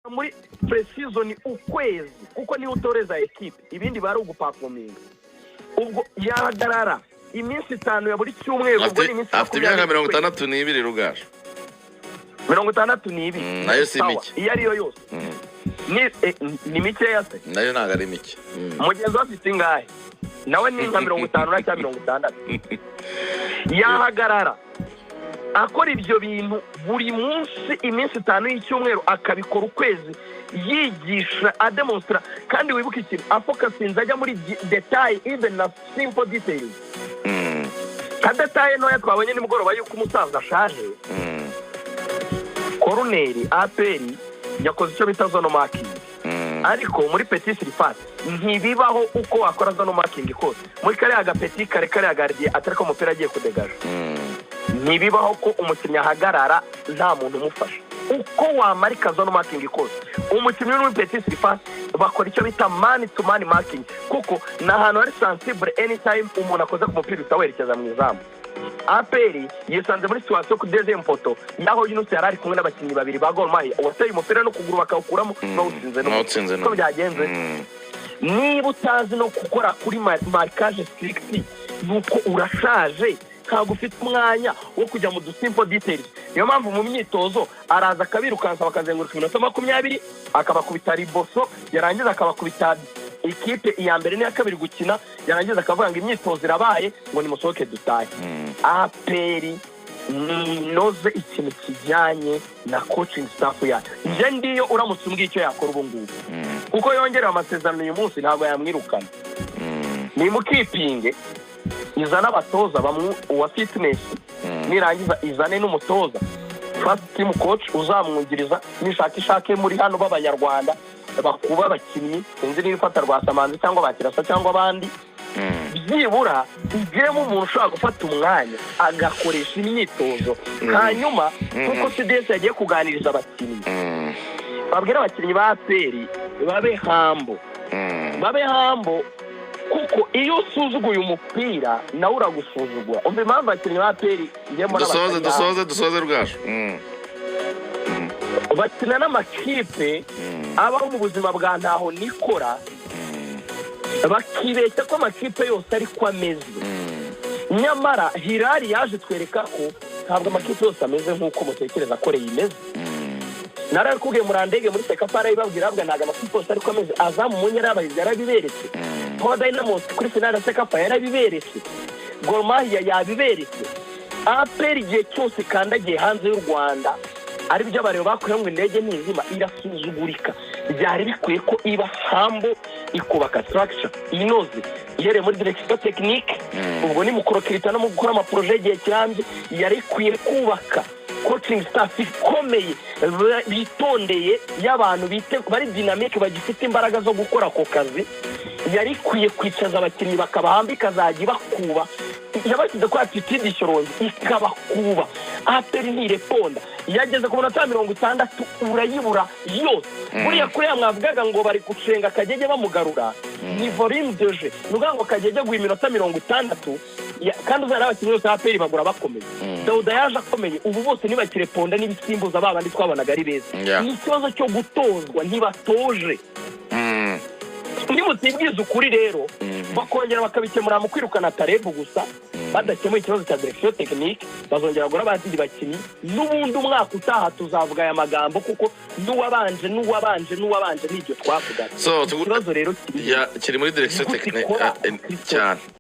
Muri pre-season ukwezi, kuko niwe utoreza ekipe, ibindi bari uguperforminga. Ubwo yahagarara iminsi 5 ya buri cyumweru, ubwo ni iminsi Afite imyaka 20 mirongo ku kwezi. 62, Rugaju. 62. Nayo si Sawa, mike. Iyo ariyo yose ni mikeya se? Nayo ntabwo ari mike. Mugenzi we afite ingahe? Nawe ni nka 50 na cyangwa 60. Yahagarara akora ibyo bintu buri munsi iminsi 5 y'icyumweru, akabikora ukwezi, yigisha, ademonstara. Kandi wibuke ikintu, afocusinze, ajya muri détail, even na simple details. Ka détail ntoya twabonye nimugoroba yuko umusaza ashaje. Corner, APR yakoze icyo bita zone marking, ariko muri petite surface ntibibaho. Uko wakora zone marking kose, muri kariya gapetit carré, kariya gardien atari ko umupira agiye kudegaja, ntibibaho ko umukinnyi ahagarara nta muntu umufasha. Uko wamarika zone marking kose, umukinnyi uri muri petite surface bakora icyo bita man to man marking, kuko ni ahantu hari sensible. Anytime umuntu akoze ku mupira, uhita werekeza mu izamu. APR yisanze muri situation ku deuxième poteau, yaho Yunus yari ari kumwe n'abakinnyi babiri ba Gor Mahia, uwateye umupira no kuguru bakawukuramo, bawutsinze. Nawutsinze. Uko byagenze, niba utazi no gukora kuri marquage strict, nuko urashaje, ntabwo ufite umwanya wo kujya mu dusimple details. Niyo mpamvu mu myitozo araza akabirukansa, bakazenguruka iminota 20, akabakubita riboso, yarangiza akabakubita ikipe iya mbere n'iya kabiri gukina, yarangiza akavuga ngo imyitozo irabaye, ngo nimusohoke dutahe. APR ninoze ikintu kijyanye na coaching staff yayo. Njye ndiyo uramutse umbwiye icyo yakora ubu ngubu, kuko yongerewe amasezerano uyu munsi, ntabwo yamwirukana. Nimukipinge, izane abatoza bamwe, uwa fitness, nirangiza izane n'umutoza first team coach uzamwungiriza. Nishaka ishake muri hano b'Abanyarwanda bakuba abakinnyi, sinzi niba ifata Rwasamanzi cyangwa Bakirasa cyangwa abandi. Byibura igiremo umuntu ushobora gufata umwanya agakoresha imyitozo, hanyuma nk'uko CDS yagiye kuganiriza abakinnyi, babwire abakinnyi ba APR babe humble, babe humble, kuko iyo usuzuguye umupira nawe uragusuzugura. Umva impamvu abakinnyi ba APR njye mbona Dusoze. batari Dusoze, dusoze, Rwaje. Bakina n'amakipe abaho mu buzima bwa ntaho nikora, bakibeshya ko amakipe yose ariko ameze. Nyamara Hilal yaje twereka ko ntabwo amakipe yose ameze nk'uko mutekereza ko Rayon imeze. Narakubwiye Murandege muri CECAFA arabibabwira, avuga ntabwo amakipe yose ariko ameze. Azam Munyera yabahize, yarabiberetse. Power Dynamos kuri finale ya CECAFA yarabiberetse. Gor Mahia yabiberetse. APR igihe cyose ikandagiye hanze y'u Rwanda, aribyo abareba bakuyeho ngo indege ntizima, irasuzugurika. Byari bikwiye ko iba humble, ikubaka structure inoze ihereye muri direction technique, ubwo ni mu kurecruita no mu gukora amaprojets y'igihe kirambye. Yari ikwiye kubaka coaching staff ikomeye, bitondeye, y'abantu bari dynamique, bagifite imbaraga zo gukora ako kazi. Yari ikwiye kwicaza abakinnyi bakabahamba, ikazajya ibakuba. Yabashyize kuri attitude ishyorongi, ikabakuba. APR ntireponda. Yageze ku munota wa 60 urayibura yose. Buriya kuriya mwavugaga ngo bari gucenga Kagege bamugarura, ni volume de jeu. Ni ukuvuga ngo Kagege guha iminota 60, kandi uzana n'abakinnyi bose APR bagura bakomeye. Dawuda yaje akomeye, ubu bose ntibakireponda n'ibisimbuza ba bandi twabonaga ari beza. Ni ikibazo cyo gutozwa, ntibatoje. Nimutibwiza ukuri rero, bakongera bakabikemura mu kwirukana Taleb gusa, badakemuye ikibazo cya direction technique, bazongera bagura abandi bakinnyi. N'ubundi umwaka utaha tuzavuga aya magambo, kuko n'uwabanje, n'uwabanje, n'uwabanje, n'ibyo twavugaga. So Ikibazo rero kiri Ya, kiri muri direction Ni gute technique ikora cyane.